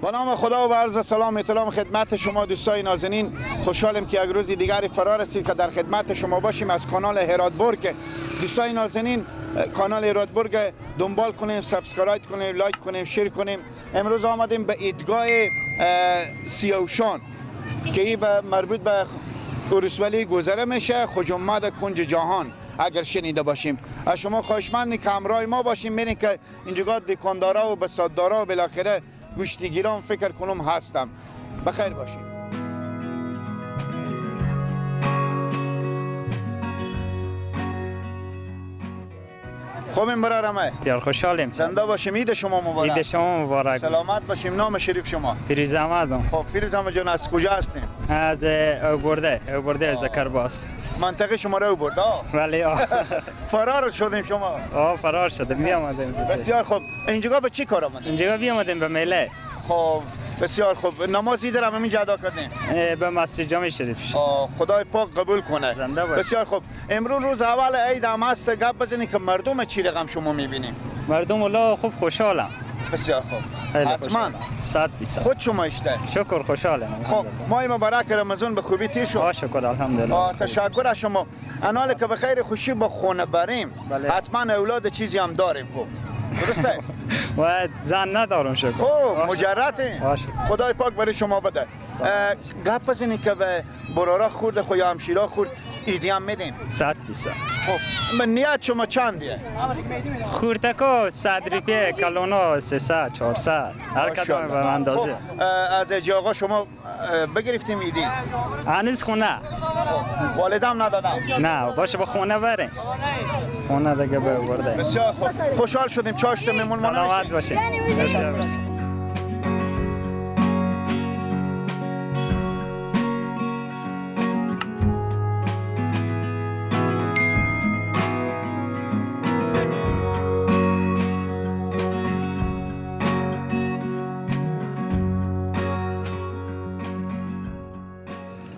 با نام خدا و عرض سلام احترام خدمت شما دوستای نازنین. خوشحالم که یک روز دیگر فرا رسید که در خدمت شما باشیم از کانال هراتبرگ. دوستای نازنین، کانال هراتبرگ دنبال کنیم، subscribe کنیم، like کنیم، share کنیم. امروز آمدیم به عیدگاه سیاوشان که این مربوط به ولسوالی گذره میشه، خجمد کنج جهان اگر شنیده باشیم. از شما خواهشمند که همراه ما باشیم. میریم که اینجا دکاندارا و بساطدارا و بالاخره گوشتیگیران فکر کنم هستم. بخیر باشیم. خوبیم برارمه؟ بسیار خوشحالیم. زنده باشیم. عید شما مبارک. عید شما مبارک. سلامت باشیم. نام شریف شما؟ فیروز احمد. خب فیروز احمد جان، از کجا هستیم؟ از اوبرده زکرباس. منطقه شما رو اوبرده؟ بله. فرار شدیم شما؟ فرار شدیم، بیامدیم. بسیار خوب. اینجا به چی کار آمدیم؟ اینجا بیامدیم به میله. خب بسیار خوب. نماز عید را همینجا ادا کردیم؟ به مسجد جامع شریف. خدای پاک قبول کنه. زنده باش. بسیار خوب. امروز روز اول عید هم هست، گپ بزنید که مردم چی رقم شما میبینیم؟ مردم والله خوب خوشحالم. بسیار خوب. حتما 100%. خود شما اشته؟ شکر خوشحالم. خب ماه مبارک رمضان به خوبی تیر شد. شکر الحمدلله. تشکر از شما. انال که به خیر خوشی با خونه بریم. بله. حتما اولاد چیزی هم داریم. خوب درسته؟ و زن ندارم شکر. خب مجردیم. خدای پاک برای شما بده. گپ بزنید که به برارا خورد خو یا همشیرا خورد ایدی هم میدیم. 100%. خب من نیت شما چندیه؟ خوردکو 100 روپیه، کلونا 300 400، هر کدام به اندازه. خب از اجی آقا شما بگرفتیم ایدی؟ هنوز خونه. خب والدم ندادم؟ نه باشه با خونه بریم. خونه دیگه برده. بسیار خوب. خوشحال شدیم. چاشت میمون ما سلامت باشین.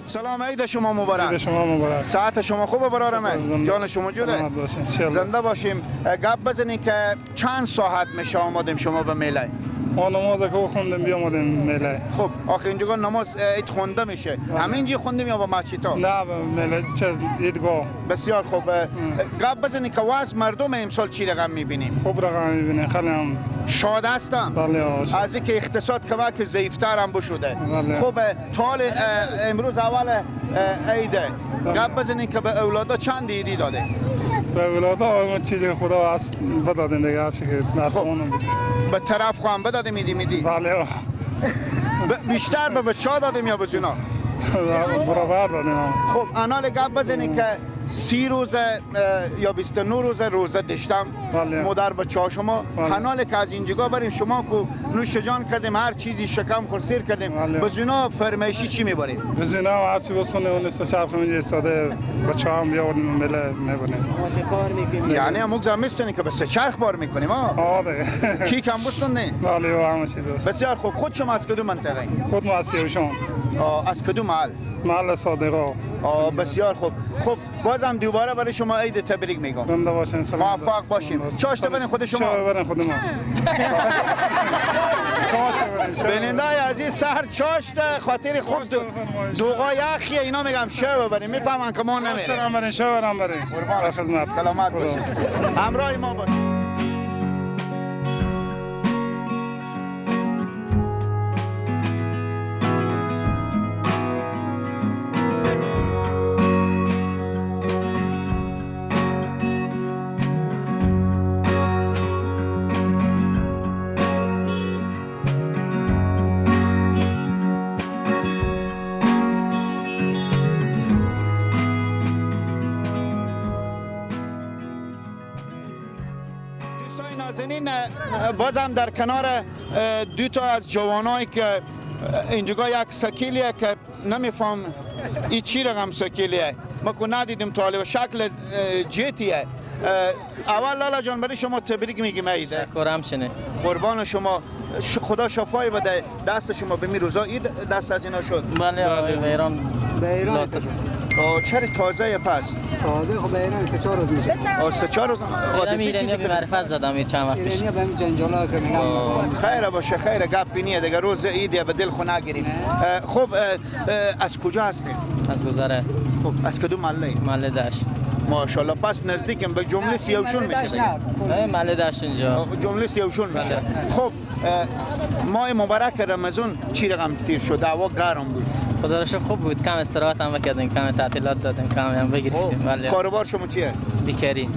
سلام، عید شما مبارک. عید شما مبارک. ساعت شما خوبه برارمه؟ جان شما جوره؟ زنده باشیم. گپ بزنید که چند ساعت میشه آمدیم شما به میله؟ ما نماز که خوندیم بیامدیم میله. خب آخه اینجا نماز عید خونده میشه. همینجا خوندیم یا با مسجدها؟ نه به میله چه عیدگاه. بسیار خوب. گپ بزنید که وضع مردم امسال چی رقم میبینیم؟ خوب رقم میبینیم، خیلی هم شاد هستم. بله. از اینکه اقتصاد کمک ضعیف‌تر هم بشده. بله. خب تا امروز اول عیده. گپ بزنید که به اولادا چند عیدی داده؟ به اولادا چیزی که خدا هست بدادیم دیگه، هرچی که نتوانم. به طرف خواهم بدادیم ایدی میدی؟ بله. بیشتر به بچه‌ها دادیم یا به زنا؟ برابر دادیم. خب انال گپ بزنید که 30 روز یا 29 روز روزه داشتم. بله. مادر بچه شما. بله. حنال که از اینجا بریم شما کو نوش جان کردیم، هر چیزی شکم خور سیر کردیم. بله. بزونا فرمایشی چی میبریم؟ بزونا هر چی بسونه اون است چرخ میگه ساده بچه هم بیاوریم مله میبریم. ما چه کار میکنیم؟ یعنی اموک زمستونی که به سه چرخ بار میکنیم. آره. کی کم بستون نه؟ بله همه چیز است. بسیار خوب. خود شما از کدوم منطقه؟ خود ما از سیوشان. از کدوم محل؟ محل صادقا. بسیار خوب. خب بازم دوباره برای شما عید تبریک میگم. زنده باشین. موفق باشیم. چاشت برین خود شما. چای برین خود ما. بیننده عزیز سر چاشت خاطر خوب دوغا یخیه اینا میگم شو ببریم، میفهمن که ما نمیریم. شو برین، شو برین. قربان خدمت. سلامت باشین. همراه ما باشین. بازم در کنار دو تا از جوانایی که اینجا یک سکیلیه که نمیفهم این چی رقم سکیلیه، ما که ندیدیم تا شکل جیتیه. اول لالا جان برای شما تبریک میگیم عیده. شکر همچنین. قربان شما، خدا شفای بده دست شما به می روزا عید دست از اینا شد. بله به ایران. به ایران. چرا تازه پس؟ تازه خب ایران 3-4 روز میشه. 3-4 روز ایرانی به معرفت زدم این چند وقت پیش. ایرانی به همین جنجالا که میگم. خیر باشه، خیر گپ بینیه دیگه، روز عیدیه به دل خو نگیریم. خب از کجا هستیم؟ از گذره. خب از کدوم محله؟ محله دشت. ماشاءالله پس نزدیکم به جمله سیاوشون میشه دیگه. نه محله دشت اینجا. جمله سیاوشون میشه. خب ماه مبارک رمضان چی رقم تیر شد؟ هوا گرم بود. خدا رو شکر خوب بود، کم استراحت هم کردیم، کم تعطیلات دادیم، کم هم بگرفتیم. ولی کاروبار شما چیه؟ بیکاری.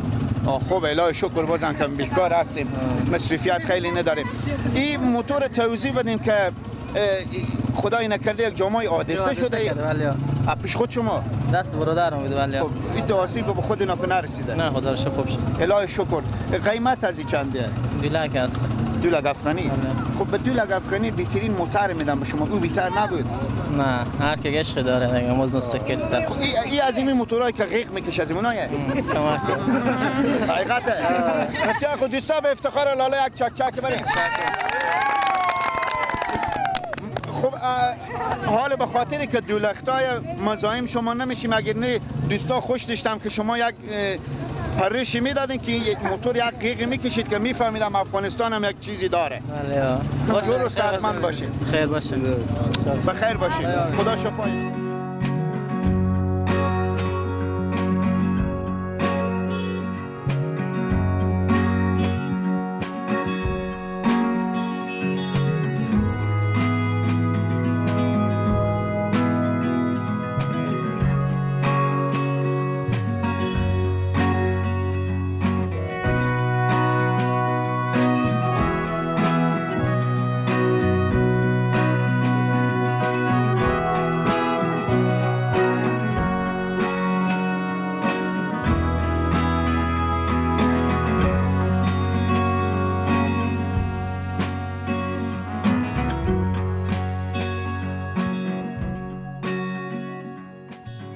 خوب الهی شکر بازم کم بیکار هستیم، مصرفیت خیلی نداریم. این موتور توزیع بدیم که خدای نکرده یک جامعه حادثه شده. پیش خود شما دست برادرم بود. ولی خب این آسیب به خود اینا که نرسیده. نه خدا رو شکر خوب شد. الهی شکر. قیمت از این چنده؟ 2 لک است. 2 لک افغانی. خب به 2 لک افغانی بهترین موتر میدم به شما. او بهتر نبود؟ نه هر کی عشق داره دیگه، موز مستقل تر. ای از این موتورایی که غیق میکشه از اونایه. کمک. حقیقته. بسیار خوب دوستا، به افتخار لاله یک چک چک بریم. خب حال به خاطری که دولختای مزاحم شما نمیشیم، اگر نه دوستا خوش داشتم که شما یک پرشی میدادین که یک موتور یک قیقی میکشید که میفهمیدم افغانستان هم یک چیزی داره. بله. جور و صحتمند باشید. خیر باشید. بخیر باشید. خدا شفای.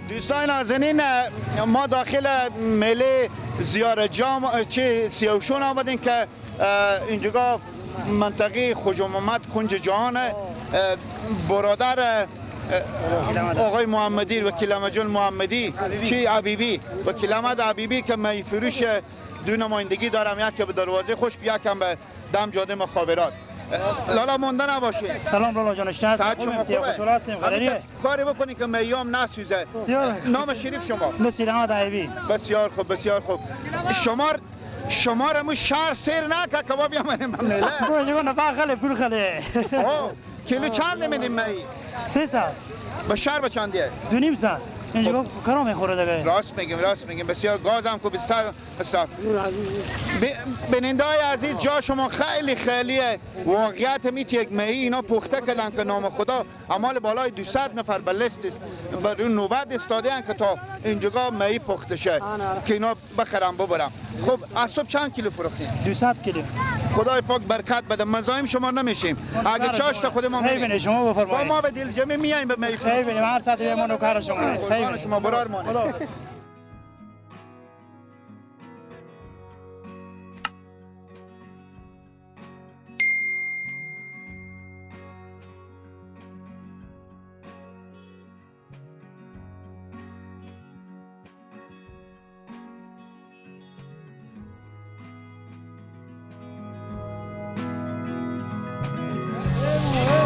دوستان نازنین، ما داخل میله زیارت جام چه سیاوشون آمدیم که اینجا منطقه خوش محمد کنج جهان برادر آقای محمدی وکیل احمد محمدی چی عبیبی، وکیل احمد عبیبی که می فروش دو نمایندگی دارم، یک به دروازه خشک، یک هم به دم جاده مخابرات. لالا مونده نباشید. سلام لالا جان، اشتهاست خوشحال هستیم. قدریه کاری بکنید که میام نسوزه. نام شریف شما؟ نصیر احمد عیبی. بسیار خوب بسیار خوب. شما رو شهر سیر نکه که با بیامدیم به میله. نه خیلی پول خیلی. کیلو چند میدیم می؟ 300. به شهر به چندیه؟ 2.5 ساعت. اینجا کرا میخوره دیگه. راست میگیم راست میگیم. بسیار گازم کو بسیار اصلا. بیننده های عزیز، جا شما خیلی خیلیه. واقعیت میت یک مهی اینا پخته کردن که نام خدا امال بالای 200 نفر به لیست است، بر نوبت استاده که تا اینجا مهی پخته شه که اینا بخرم ببرم. خب از صبح چند کیلو فروختین؟ 200 کیلو. خدای پاک برکت بده. مزاحم شما نمیشیم. اگه چاشت خود ما میبینیم شما بفرمایید. ما به دل جمعی میایم به مهی فروش. خیلی هر ساعت ما نوکر شما. خیلی شما برار مانید.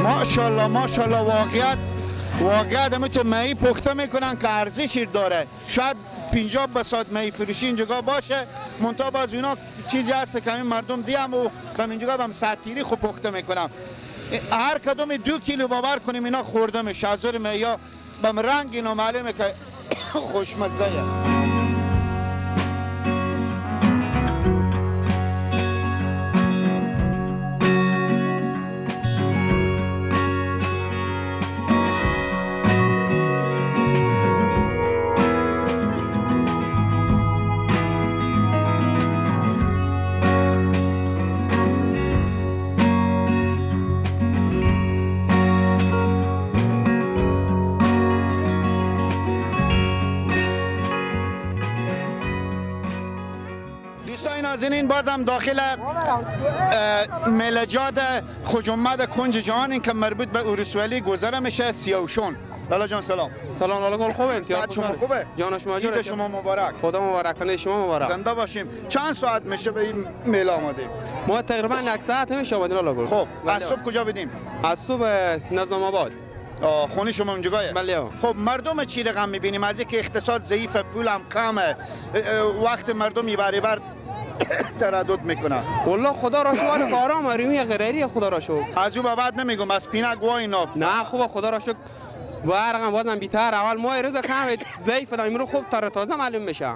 ماشاءالله ماشاءالله. واقعیت همه که مهی پخته میکنن که ارزشی داره. شاید 50 بساط مهی فروشی اینجا باشه، منتها باز اینا چیزی هست که همین مردم دیم و به اینجا هم ساعتیری خوب پخته میکنن. هر کدوم 2 کیلو باور کنیم اینا خورده میشه. از زور مهی ها به رنگ اینا معلومه که خوشمزه. نازنین، بازم داخل ملجات خجمد کنج جهان این که مربوط به اورسوالی گذره میشه سیاوشون. لالا جان سلام. سلام لالا گل، خوبه؟ ساعت شما خوبه؟ جان شما جور. عید شما مبارک. خدا مبارک کنه، شما مبارک. زنده باشیم. چند ساعت میشه به این میله آمده؟ ما تقریبا یک ساعت میشه آمدیم لالا گل. خب از صبح کجا بدیم؟ از صبح نظام آباد. خونه شما اونجاگاهه؟ بله. خب مردم چی رقم میبینیم؟ از اینکه اقتصاد ضعیفه، پولم کمه، وقت مردم میبره تردد میکنه. والله خدا را شکر آرام آرومی غیری، خدا را شکر. از او بعد نمیگم از پینک وای ناب. نه خوب خدا را شکر. برقم بازم بیتر. اول ما روز کم ضعیف دادم، امروز خوب تر تازه معلوم میشه.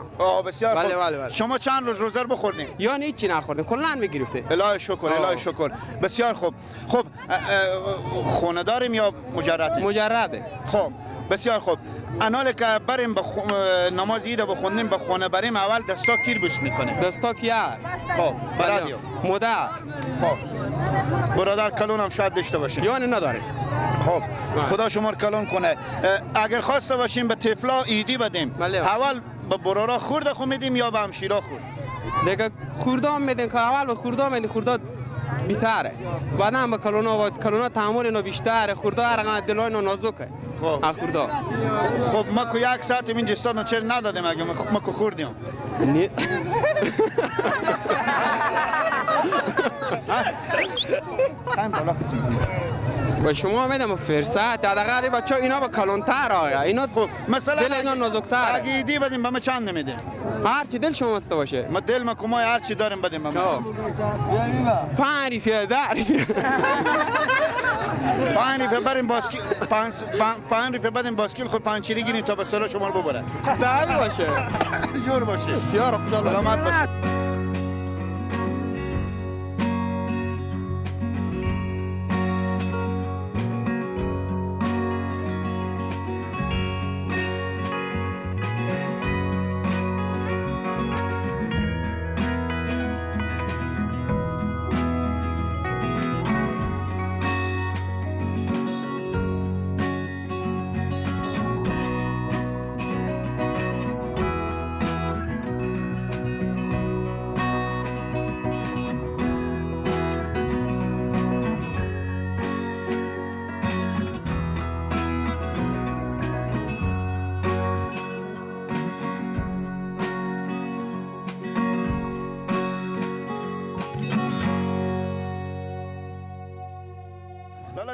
بسیار بله بله بله. شما چند روز روزه بخوردین؟ یعنی هیچی نخوردیم، کلا میگرفته. الهی شکر، الهی شکر. بسیار خوب. خب خونه داریم یا مجردیم؟ مجرده. خب بسیار خوب. انال که بریم به نماز عید بخوندیم به خونه بریم، اول دستا کیر بوس میکنیم؟ دستا کیه؟ خب برادر مادر. خب برادر کلون هم شاید داشته باشیم. یعنی نداریم. خب خدا شما رو کلون کنه. اگر خواسته باشیم به طفلا عیدی بدیم، اول به برارا خورده خو میدیم یا به همشیرا خورد؟ دیگه خورده هم میدیم که اول به خورده میدیم، خورده بیتره. بعدا به کلونا، کلونا تحمل اینا بیشتره، خورده هر دلای اینا نازکه. خب خورده. خب ما کو یک ساعت اینجا استادم چرا ندادیم؟ اگه ما کو خوردیم. با شما میدم فرصت حداقل بچا اینا با کلانتر آیا اینا. خب مثلا دل اینا نازکتر. اگه ایدی بدیم به ما چند نمیده؟ هر چی دل شما است باشه. ما دل ما کمای هر چی داریم بدیم به ما. 5 روپیه، 10 روپیه. 5 روپیه بریم باسکیل، 5 روپیه بدیم باسکیل خود پنچری گیریم تا به سر شما رو ببره. دل باشه. جور باشه. یار خوشحال سلامت باشه.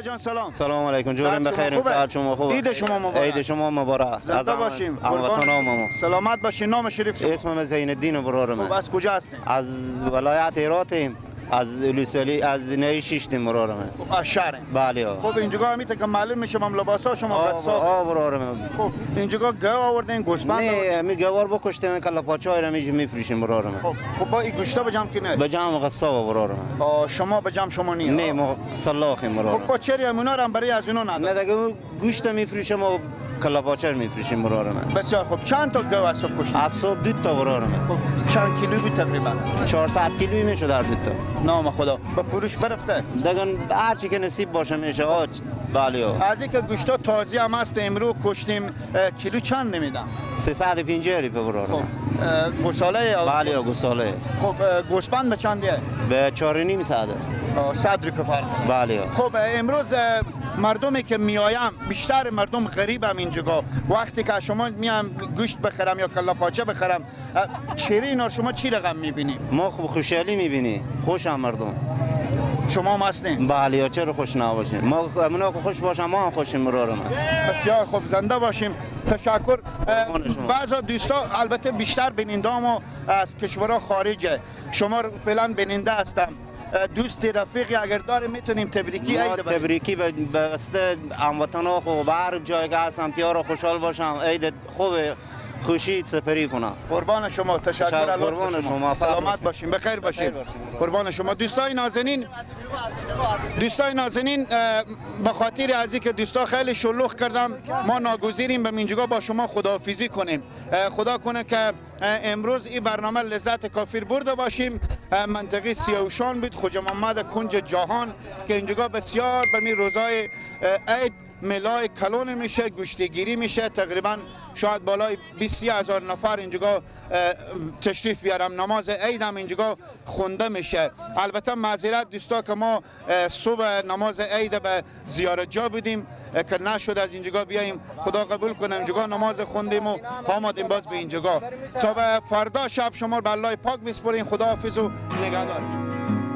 جان سلام. سلام علیکم. جورم بخیر. ساعت شما خوبه؟ عید شما مبارک. عید شما مبارک. زنده باشیم. هموطنان. سلامت باشین. نام شریف شما؟ اسمم زین الدین برارم. خب از کجا هستین؟ از ولایت هراتیم، از لوسولی، از نهی شیشتیم برارم. خب از شهر؟ بله. خب اینجا همیته که معلوم میشه من لباسا شما قصاب. آ برارم. خب اینجا گاو آوردین، گوسفند آوردین؟ نه، می گوار بکشتیم کلا پاچای را میفروشیم برارم. خب با این گوشتا به جمع کی نه؟ به جمع قصاب برارم. شما به جمع شما نی؟ نه، ما سلاخیم برارم. خب با چری اونا را برای از اونا ندارم. نه دیگه گوشت میفروشیم و کلا پاچر میفروشیم برارم. بسیار خب. چند تا گاو از صبح کشتین؟ از صبح 2 تا برارم. خب چند کیلو بود تقریبا؟ 400 کیلو میشه در 2 تا. نام خدا. به فروش برفته؟ دیگه هر چی که نصیب باشه میشه. بله. از اینکه گوشتا تازه هم هست امروز کشتیم، کیلو چند نمیدم؟ 350 روپیه برارم. خب گوساله؟ بله گوساله. خب گوسفند به چنده؟ به 4.5 صد. 100 روپیه فرق. بله. خب امروز مردمی که میایم بیشتر مردم غریبم اینجا، وقتی که شما میام گوشت بخرم یا کلا پاچه بخرم، چری اینا شما چی رقم میبینی؟ ما خوب خوشحالی میبینی، خوش هم مردم. شما هم هستین؟ بله، چرا خوش نباشیم؟ ما اونا که خوش باشم ما هم خوشیم برارم. بسیار خوب، زنده باشیم. تشکر. بعضا دوستا البته بیشتر بیننده ما از کشورها خارجه، شما فعلا بیننده هستم. دوست رفیقی اگر داره میتونیم تبریکی عید بریم. تبریکی به واسطه هموطنا خو به هر جایی که هستم تیارا خوشحال باشم، عید خوب خوشی سپری کنم. قربان شما، تشکر. قربان شما، سلامت باشیم، بخیر باشیم. قربان شما. دوستای نازنین، دوستای نازنین، به خاطر از اینکه دوستا خیلی شلوغ کردم، ما ناگزیریم به اینجا با شما خداحافظی کنیم. خدا کنه که امروز این برنامه لذت کافی برده باشیم. منطقه سیاوشان بود، خوجه محمد کنج جهان، که اینجا بسیار به می روزای عید ملای کلون میشه، گوشتگیری میشه، تقریبا شاید بالای 20 هزار نفر اینجا تشریف بیارم. نماز عید هم اینجا خونده میشه. البته معذرت دوستا که ما صبح نماز عید به زیارت جا بودیم که نشد از اینجا بیاییم. خدا قبول کنه اینجا نماز خوندیم و آمدیم باز به اینجا. تا به فردا شب شما به الله پاک میسپریم. خدا حافظ و نگهدارش.